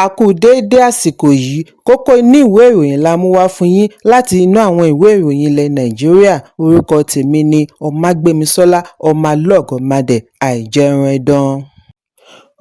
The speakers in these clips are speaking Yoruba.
A kú déédé àsìkò yìí. Kókó inú ìwé ìròyìn la mú wá fún yín láti inú àwọn ìwé ìròyìn ilẹ̀ Nàìjíríà. Orúkọ tèmi ni Ọmágbémisọ́lá Ọmọlọ́gọ̀mádẹ Àìjẹunẹdàn.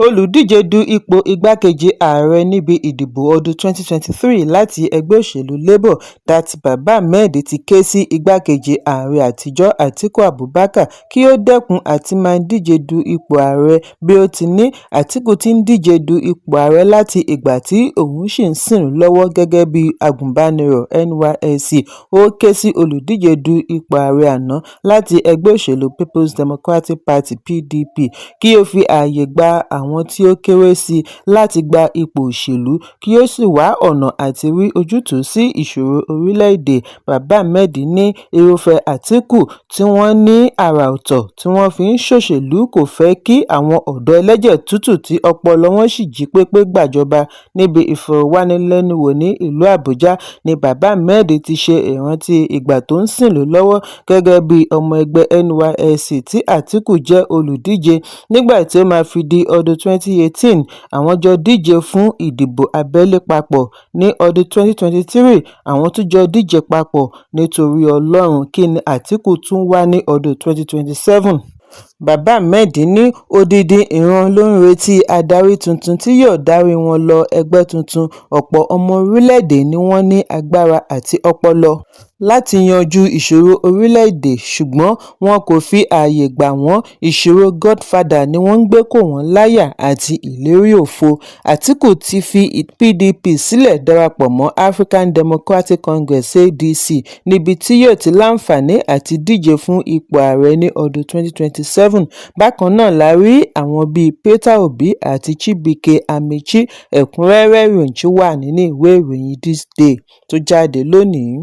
Olùdíje du ipò igbákejì ààrẹ níbi ìdìbò ọdún 2023 láti ẹgbẹ́ òṣèlú Labour, Datti Baba-Ahmed, ti ké sí igbákejì ààrẹ àtijọ́ Atiku Abubakar kí ó dẹ́kun àti máa díje du ipò ààrẹ. Bí ó ti ní Atiku ti ń díje du ipò ààrẹ láti ìgbà tí òun ṣì ń sìnlú lọ́wọ́ gẹ́gẹ́ bí agùnbánirọ̀ NYSC. Ó ké sí olùdíje du ipò ààrẹ àná láti ẹgbẹ́ òṣèlú Peoples Democratic Party (PDP) kí ó fi ààyè gba àwọn tí ó kéré sí i láti gba ipò òṣèlú, kí ó sì wá ọ̀nà àti rí ojútùú sí ìṣòro orílẹ̀-èdè. Baba-Ahmed ní irúfẹ́ Àtìkù tí wọ́n ní àrà ọ̀tọ̀ tí wọ́n fi ń ṣòṣèlú kò fẹ́ kí àwọn ọ̀dọ́ ẹlẹ́jẹ̀ tútù tí ọpọlọ wọn sì jí pépé gbàjọba. Níbi ìfọ̀rọ̀wánilẹ́nuwò ní ìlú Àbújá ní Baba-Ahmed ti ṣe ìrántí ìgbà tó ń sìnlú lọ́wọ́ gẹ́gẹ́ bí ọmọ ẹgbẹ́ NYSC tí Àtìkù jẹ́ olùdíje. Nígbà tí ó máa fi di ọdún 2018, àwọn jọ díje fún ìdìbò abẹ́lé papọ̀. Ní ọdún 2023, àwọn tún jọ díje papọ̀. Nítorí Ọlọ́run, kín ni Àtìkù tún wà ní ọdún 2027? Baba-Ahmed ní odindi ìran ló ń retí adarí tuntun tí yóò darí wọn lọ ẹgbẹ́ tuntun. Ọ̀pọ̀ ọmọ orílẹ̀-èdè ni wọ́n ní agbára àti ọpọlọ láti yanjú ìṣòro orílẹ̀-èdè, ṣùgbọ́n wọn kò fi ààyè gbà wọ́n. Ìṣòro godfather ni wọ́n ń gbé kò wọ́n láyà àti ìlérí òfo. Àtìkù ti fi PDP sílẹ̀ darapọ̀ mọ́ African Democratic Congress (ADC) níbi tí yóò ti láǹfààní àti díje fún ipò ààrẹ ní ọdún 2027. Bákan náà la rí àwọn bíi Peter Obi àti Chibuike Amaechi. Ẹ̀kúnrẹ́rẹ́ ìròyìn wà nínú ìwé ìròyìn This Day tó jáde lónìí.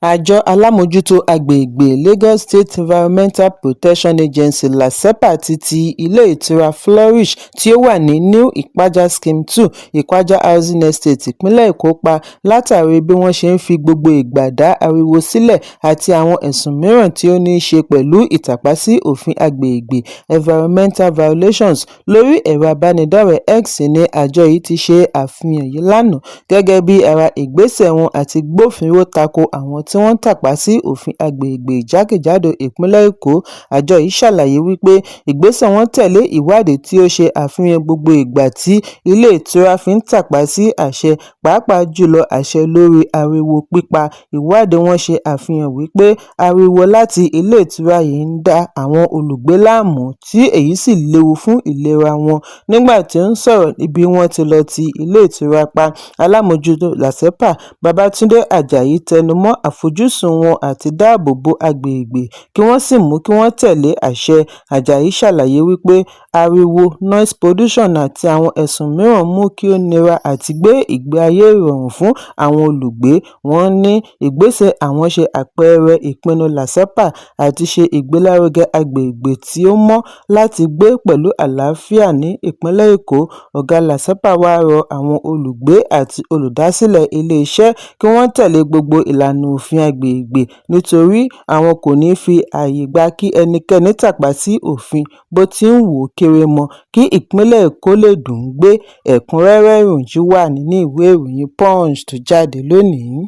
Àjọ alámòójútó agbègbè Lagos State Environmental Protection Agency (LASEPA) ti ti ilé ìtura Flourish tí ó wà ní New Ipaja Scheme 2, Ipaja Housing Estate, ìpínlẹ̀ Èkó pa látàrí bí wọ́n ṣe ń fi gbogbo ìgbà dá ariwo sílẹ̀ àti àwọn ẹ̀sùn mìíràn tí ó ní í ṣe pẹ̀lú ìtàpá sí òfin agbègbè (environmental violations). Lórí ẹ̀rọ ìbánidọ́rẹ̀ẹ́ X ní àjọ yìí ti ṣe àfihàn yìí lánàá gẹ́gẹ́ bí ara ìgbésẹ̀ wọn àti gbófinró tako àwọn tí wọ́n ń tàpá sí òfin agbègbè jákèjádò ìpínlẹ̀ Èkó. Àjọ yìí ṣàlàyé wípé ìgbésẹ̀ wọn tẹ̀lé ìwádìí tí ó ṣe àfihàn gbogbo ìgbà tí ilé ìtura fi ń tàpá sí àṣẹ, pàápàá jùlọ àṣẹ lórí ariwo pípa. Ìwádìí wọn ṣe àfihàn wípé ariwo láti ilé ìtura yìí ń da àwọn olùgbé láàmú, tí èyí sì léwu fún ìlera wọn. Nígbà tí ó ń sọ̀rọ̀ níbi wọ́n ti lọ ti ilé ìtura pa, alámòójútó LASEPA, Babátúndé Àjàyí, tẹnu mọ́ àfojúsùn wọn àti dáàbò bo agbègbè kí wọ́n sì mú kí wọ́n tẹ̀lé àṣẹ. Àjàyí ṣàlàyé wípé ariwo, noise pollution àti àwọn ẹ̀sùn mìíràn mú kí ó nira àti gbé ìgbé ayé ìrọ̀rùn fún àwọn olùgbé. Wọ́n ní ìgbésẹ̀ àwọn ṣe àpẹẹrẹ ìpinnu LASEPA àti ṣe ìgbélárugẹ agbègbè tí ó mọ́ láti gbé pẹ̀lú àlàáfíà ní ìpínlẹ̀ Èkó. Ọ̀gá LASEPA wá rọ àwọn olùgbé àti olùdásílẹ̀ ilé-iṣẹ́ kí wọ́n tẹ̀lé gbogbo ìlànà òfin agbègbè, nítorí àwọn kò ní fi ààyè gba kí ẹnikẹ́ni tàpá sí òfin bó ti wù ó kéré mọ́, kí ìpínlẹ̀ Èkó lè dùn-ún gbé. Ẹ̀kúnrẹ́rẹ́ ìròyìn wà nínú ìwé ìròyìn Punch tó jáde lónìí.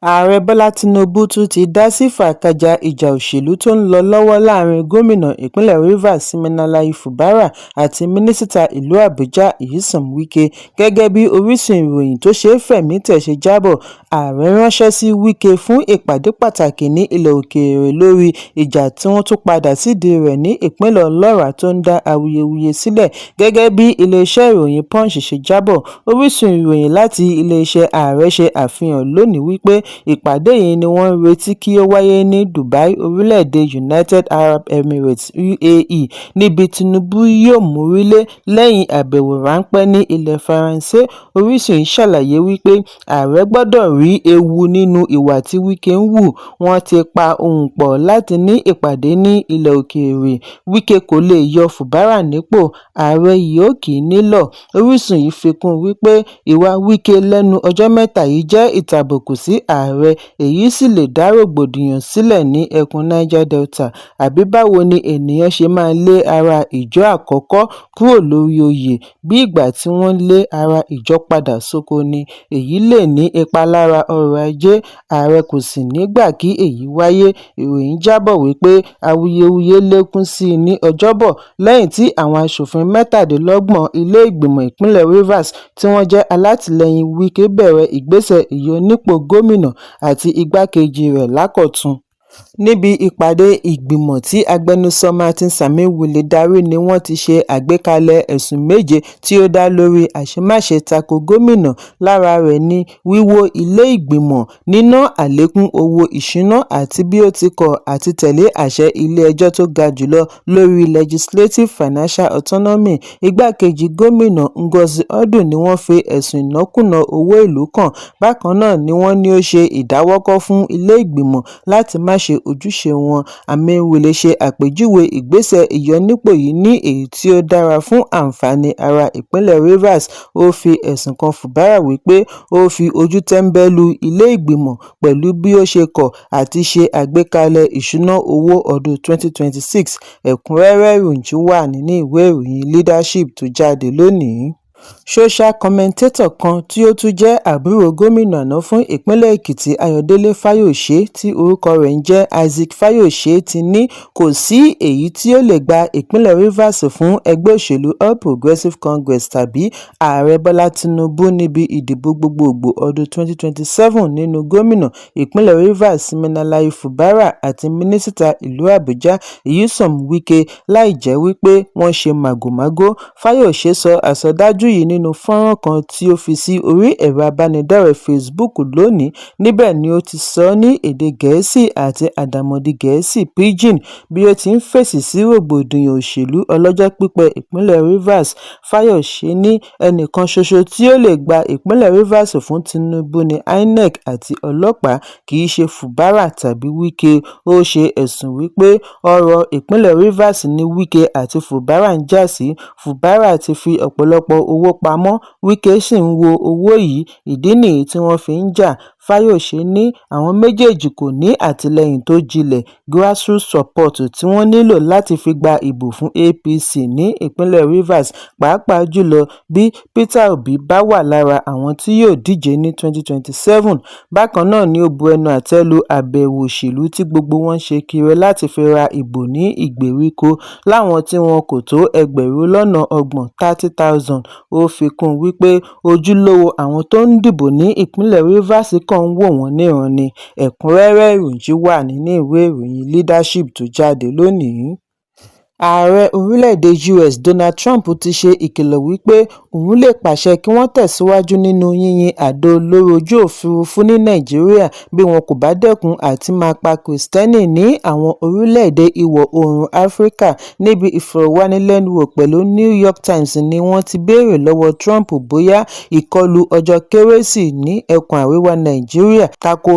Ààrẹ Bọ́lá Tinubu tún ti dá sí fàákàjàá ìjà òṣèlú tó ń lọ lọ́wọ́ láàrin gómìnà ìpínlẹ̀ Rivers Siminalayi Fubara àti mínísítà ìlú Àbújá Nyesom Wike. Gẹ́gẹ́ bí orísun ìròyìn tó ṣeé fẹ̀mí tẹ̀ ṣe jábọ̀, ààrẹ ránṣẹ́ sí Wike fún ìpàdé pàtàkì ní ilẹ̀ òkèèrè lórí ìjà tí wọ́n tún padà sídìí rẹ̀ ní ìpínlẹ̀ ọlọ́ràá tó ń dá awuyewuye sílẹ̀. Gẹ́gẹ́ bí iléeṣẹ́ ìròyìn Punch ṣe jábọ̀, orísun ìròyìn láti iléeṣẹ́ ààrẹ ṣe àfihàn lónìí wípé ìpàdé yìí ni wọ́n ń retí kí ó wáyé ní Dubai, orílẹ̀-èdè United Arab Emirates (UAE), níbi Tinubu yóò mórí lé lẹ́yìn àbẹ̀wò ráńpẹ́ ní ilẹ̀ Faransé. Orísun yìí ṣàlàyé wípé ààrẹ gbọ́dọ̀ rí ewu nínú ìwà tí Wike ń hù. Wọ́n ti pa ohùn pọ̀ láti ní ìpàdé ní ilẹ̀ òkèèrè. Wike kò lè yọ Fubara nípò, ààrẹ yóò kì í nílọ̀. Orísun yìí fi kún un wípé ìwà Wike lẹ́nu ọjọ́ mẹ́ta yìí jẹ́ ìtàbùkù sí ààrẹ. ààrẹ, èyí sì lè dá rògbòdìyàn sílẹ̀ ní ẹkùn Niger Delta. Àbí báwo ni ènìyàn ṣe máa lé ará Ijaw àkọ́kọ́ kúrò lórí oyè, bí ìgbà tí wọ́n lé ará Ijaw padà sóko ni. Èyí lè ní ipa lára ọrọ̀ ajé, ààrẹ kò sì ní gbà kí èyí wáyé. Ìròyìn jábọ̀ wípé awuyewuye lékún sí i ní Ọjọ́bọ̀ lẹ́yìn tí àwọn aṣòfin 37 ilé ìgbìmọ̀ ìpínlẹ̀ Rivers tí wọ́n jẹ́ alátìlẹ́yìn Wike bẹ̀rẹ̀ ìgbésẹ̀ ìyọnipò gómìnà àti igbákejì rẹ̀ lákọ̀tun. Níbi ìpàdé ìgbìmọ̀ tí agbẹnusọ Martin Amaewhule darí ni wọ́n ti ṣe àgbékalẹ̀ ẹ̀sùn méje tí ó dá lórí àṣemáṣe tako gómìnà. Lára rẹ̀ ni wíwó ilé ìgbìmọ̀, níná àlékún owó ìṣúná àti bí ó ti kọ̀ àti tẹ̀lé àṣẹ ilé ẹjọ́ tó ga jùlọ lórí Legislative Financial Autonomy. Igbákejì gómìnà Ngozi Audu ni wọ́n fi ẹ̀sùn ìnákúnàá owó ìlú kàn. Bákan náà ni wọ́n ní ó ṣe ìdáwọ́kọ̀ fún ilé ìgbìmọ̀ láti má ṣe ojúṣe wọn. Amaewhule ṣe àpèjúwe ìgbésẹ̀ ìyọnipò yìí ní èyí tí ó dára fún àǹfààní ará ìpínlẹ̀ Rivers. Ó fi ẹ̀sùn kan Fubara wípé ó fi ojú tẹ́ńbẹ́lú ilé ìgbìmọ̀ pẹ̀lú bí ó ṣe kọ̀ àti ṣe àgbékalẹ̀ ìṣúná owó ọdún 2026. Ẹ̀kúnrẹ́rẹ́ ìròyìn wà nínú ìwé ìròyìn Leadership tó jáde lónìí. Social commentator kan tí ó tún jẹ́ àbúrò gómìnà àná fún ìpínlẹ̀ Èkìtì Ayọ̀dẹ́lẹ̀ Fáyọ̀ṣe tí orúkọ rẹ̀ ń jẹ́ Isaac Fáyọ̀ṣe ti ní kò sí èyí tí ó lè gba ìpínlẹ̀ Rivers fún ẹgbẹ́ òṣèlú All Progressives Congress tàbí Ààrẹ Bọ́lá Tinubu níbi ìdìbò gbogboògbò ọdún 2027 nínú gómìnà ìpínlẹ̀ Rivers Siminalayi Fubara àti mínísítà ìlú Àbújá Nyesom Wike láìjẹ́ wípé wọ́n ṣe màgòmágó. Fáyọ̀ṣe sọ àsọdájú yìí nínú fọ́nrán kan tí ó fi sí orí ẹ̀rọ ìbánidọ́rẹ̀ẹ́ Facebook lónìí. Níbẹ̀ ni ó ti sọ ní èdè Gẹ̀ẹ́sì àti àdàmọ̀dì Gẹ̀ẹ́sì Pidgin bí ó ti ń fèsì sí rògbòdìyàn òṣèlú ọlọ́jọ́ pípẹ́ ìpínlẹ̀ Rivers. Fáyọ̀ṣe ní ẹnìkan ṣoṣo tí ó lè gba ìpínlẹ̀ Rivers fún Tinubu ní INEC àti ọlọ́pàá, kì í ṣe Fubara tàbí Wike. Ó ṣe ẹ̀sùn wípé ọ̀rọ̀ ìpínlẹ̀ Rivers ni Wike àti Fubara ń jà sí. Fubara ti fi ọ̀pọ̀lọpọ̀ owó pamọ́, Wike sì ń wọ́ owó yìí, ìdí nìyí tí wọ́n fi ń jà. Fáyọ̀ṣe ní àwọn méjèèjì kò ní àtìlẹ́yìn tó jinlẹ̀ grassroots support tí wọ́n nílò láti fi gba ìbò fún APC ní ìpínlẹ̀ Rivers, pàápàá jùlọ bí Peter Obi bá wà lára àwọn tí yóò díje ní 2027. Bákan náà ni ó bu ẹnu àtẹ́ lu àbẹ̀wò òṣèlú tí gbogbo wọn ń ṣe kiri láti fi ra ìbò ní ìgbèríko láwọn tí wọn kò tó ẹgbẹ̀rún lọ́nà ọgbọ̀n 30,000. Ó fi kún un wípé ojúlówó àwọn tó ń dìbò ní ìpínlẹ̀ Rivers kàn ń wò wọ́n níran ni. Ẹ̀kúnrẹ́rẹ́ ìròyìn wà nínú ìwé ìròyìn Leadership tó jáde lónìí. Ààrẹ orílẹ̀-èdè US Donald Trump ti ṣe ìkìlọ̀ wípé òun lè pàṣẹ kí wọ́n tẹ̀síwájú nínú yínyìn àdó olóró ojú òfurufú ní Nàìjíríà bí wọn kò bá dẹ́kun àti máa pa Kìrìsìtẹ́nì ní àwọn orílẹ̀-èdè Ìwọ̀-oòrùn Áfíríkà. Níbi ìfọ̀rọ̀wánilẹ́nuwò pẹ̀lú New York Times ni wọ́n ti béèrè lọ́wọ́ Trump bóyá ìkọlù ọjọ́ Kérésì ní ẹkùn àríwá Nàìjíríà tako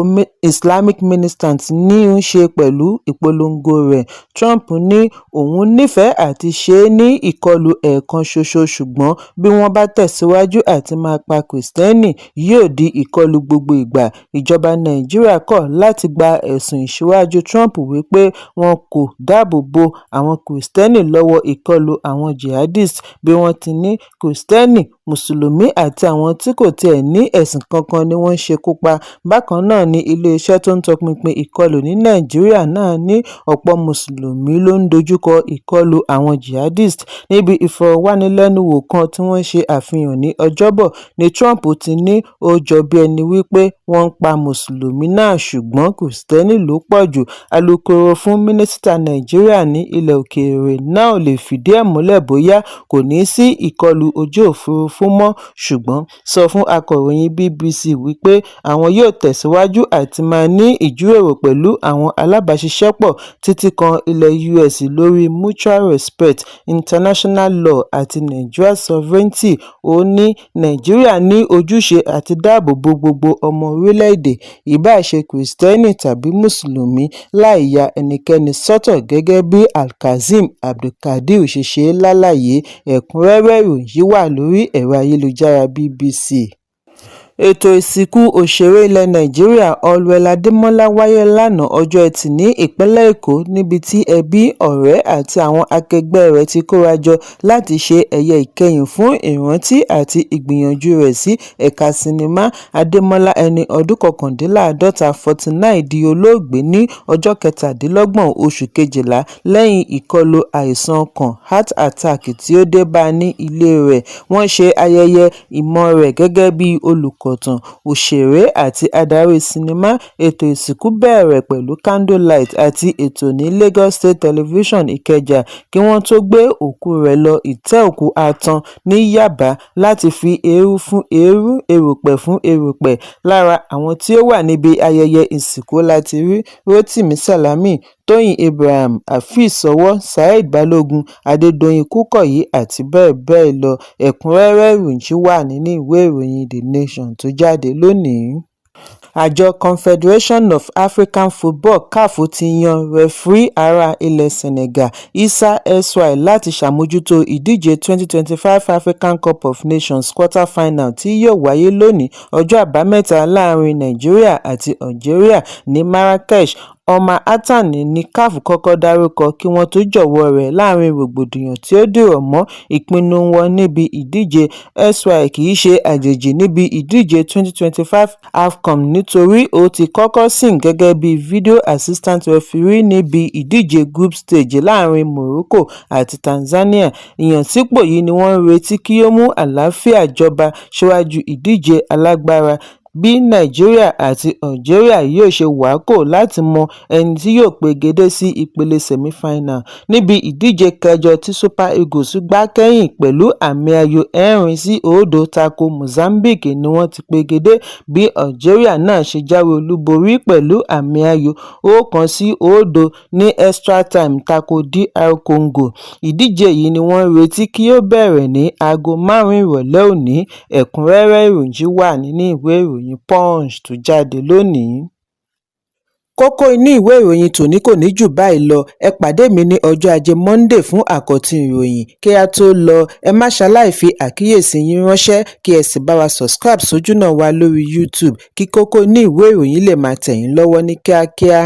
Islamic militants ní í ṣe pẹ̀lú ìpolongo rẹ̀. Trump ní òun nífẹ̀ẹ́ àti ṣe é ní ìkọlù ẹ̀ẹ̀kan ṣoṣo ṣùgbọ́n bí wọ́n bá tẹ̀síwájú àti máa pa Kìrìsìtẹ́nì yóò di ìkọlù gbogbo ìgbà. Ìjọba Nàìjíríà kọ̀ láti gba ẹ̀sùn ìṣíwájú Trump wípé wọn kò dáàbò bo àwọn Kìrìsìtẹ́nì lọ́wọ́ ìkọlù àwọn jihadists, bí wọ́n ti ní Kìrìsìtẹ́nì, Mùsùlùmí àti àwọn tí kò tiẹ̀ ní ẹ̀sìn kankan ni wọ́n ń ṣekú pa. Bákan náà ni ilé-iṣẹ́ tó ń tọpinpin ìkọlù ní Nàìjíríà náà ní ọ̀pọ̀ Mùsùlùmí ló ń dojúkọ ìkọlù àwọn jihadists. Níbi ìfọ̀rọ̀wánilẹ́nuwò kan tí wọ́n ṣe àfihàn ní Ọjọ́bọ̀ ni Trump ti ní ó jọ bí ẹni wípé wọ́n ń pa Mùsùlùmí náà ṣùgbọ́n Kìrìsìtẹ́nì ló pọ̀ jù. Alūkkóró fún mínísítà Nàìjíríà ní ilẹ̀ òkèèrè náà ò lè fìdí ẹ̀ múlẹ̀ bóyá kò ní í sí ìkọlù ojú òfurufú mọ́, ṣùgbọ́n sọ fún akọ̀ròyìn BBC wípé àwọn yóò tẹ̀síwájú àti máa ní ìjíròrò pẹ̀lú àwọn alábàáṣiṣẹ́pọ̀ títí kan ilẹ̀ US lórí mutual respect, international law àti Nigeria's sovereignty. Ó ní Nàìjíríà ní ojúṣe àti dáàbò bo gbogbo ọmọ orílẹ̀-èdè, ìbáà ṣe Kìrìsìtẹ́nì tàbí Mùsùlùmí, láì ya ẹnikẹ́ni sọ́tọ̀ gẹ́gẹ́ bí Alkazeem Abdulkadri ṣe ṣe lálàyé. Ẹ̀kúnrẹ́rẹ́ ìròyìn yìí wà lórí ẹ̀rọ ayélujára BBC. Ètò ìsìnkú òṣèré ilẹ̀ Nàìjíríà Allwell Ademola wáyé lánàá ọjọ́ etí ní ìpínlẹ̀ Èkó níbi tí ẹbí, ọ̀rẹ́ àti àwọn akẹgbẹ́ rẹ̀ ti kóra jọ láti ṣe ẹ̀yẹ ìkẹyìn fún ìrántí àti ìgbìyànjú rẹ̀ sí ẹ̀ka sinimá. Adémọ́lá, ẹni ọdún 49, 49, di olóògbé ní ọjọ́ 27 oṣù kejìlá lẹ́yìn ìkọlù àìsàn ọkàn, heart attack, tí ó dé bá a ní ilé rẹ̀. Wọ́n ṣe ayẹyẹ ìmọ̀ rẹ̀ gẹ́gẹ́ bí olùkọ̀tàn, òṣèré àti adarí sinimá. Ètò ìsìnkú bẹ̀rẹ̀ pẹ̀lú candlelight àti ètò ní Lagos State Television, Ìkẹjà, kí wọ́n tó gbé òkú rẹ̀ lọ Ìtẹ́ Òkú Ààtàn ní Yábà láti fi eérú fún eérú, erùpẹ̀ fún erùpẹ̀. Lára àwọn tí ó wà níbi ayẹyẹ ìsìnkú la ti rí Rotimi Salami, Tóyìn Abraham, Afeez Owo, Saheed Balogun, Adédọ̀yìn Kúkọ̀yí àti bẹ́ẹ̀ bẹ́ẹ̀ lọ. Ẹ̀kúnrẹ́rẹ́ ìròyìn wà nínú ìwé ìròyìn The Nation tó jáde lónìí. Àjọ Confederation of African Football, CAF, ti yan rẹfirí ará ilẹ̀ Senegal Issa Sy láti ṣàmójútó ìdíje 2025 Africa Cup of Nations quarter-final tí yóò wáyé lónìí ọjọ́ Àbámẹ́ta láàrin Nàìjíríà àti Algeria ní Marrakech. Omar Artan ní CAF kọ́kọ́ dárúkọ kí wọ́n tó jọ̀wọ́ rẹ̀ láàrin rògbòdìyàn tí ó dìrọ̀ mọ́ ìpinnu wọn níbi ìdíje. Sy kì í ṣe àjèjì níbi ìdíje 2025 AFCON nítorí ó ti kọ́kọ́ sìn gẹ́gẹ́ bí Video Assistant Referee níbi ìdíje Group Stage láàrin Morocco àti Tanzania. Ìyànsípò yìí ni wọ́n ń retí kí ó mú àlàáfíà jọba síwájú ìdíje alágbára bí Nàìjíríà àti Algeria yóò ṣe wákò láti mọ ẹni tí yóò pegedé sí ìpele semi-final. Níbi ìdíje kẹjọ tí Super Eagles gbá kẹ́yìn pẹ̀lú àmì ayò 4-0 tako Mozambique ni wọ́n ti pegedé bí Algeria náà ṣe jáwé olúborí pẹ̀lú àmì ayò 1-0 ní extra time tako DR Congo. Ìdíje yìí ni wọ́n ń retí kí ó bẹ̀rẹ̀ ní aago 5 ìrọ̀lẹ́ òní. Ẹ̀kúnrẹ́rẹ́ ìròyìn wà nínú ìwé ìròyìn Punch tó jáde lónìí. Kókó inú ìwé ìròyìn tòní kò ní jù báyìí lọ. Ẹ pàdé mi ní ọjọ́ Ajé Monde fún àkọ́tún ìròyìn. Kí á tó lọ, ẹ má ṣaláì fi àkíyèsí yín ránṣẹ́ kí ẹ sì bá wa subscribe sójúnà wa lórí YouTube kí kókó inú ìwé ìròyìn lè máa tẹ̀ yín lọ́wọ́ ní kíákíá.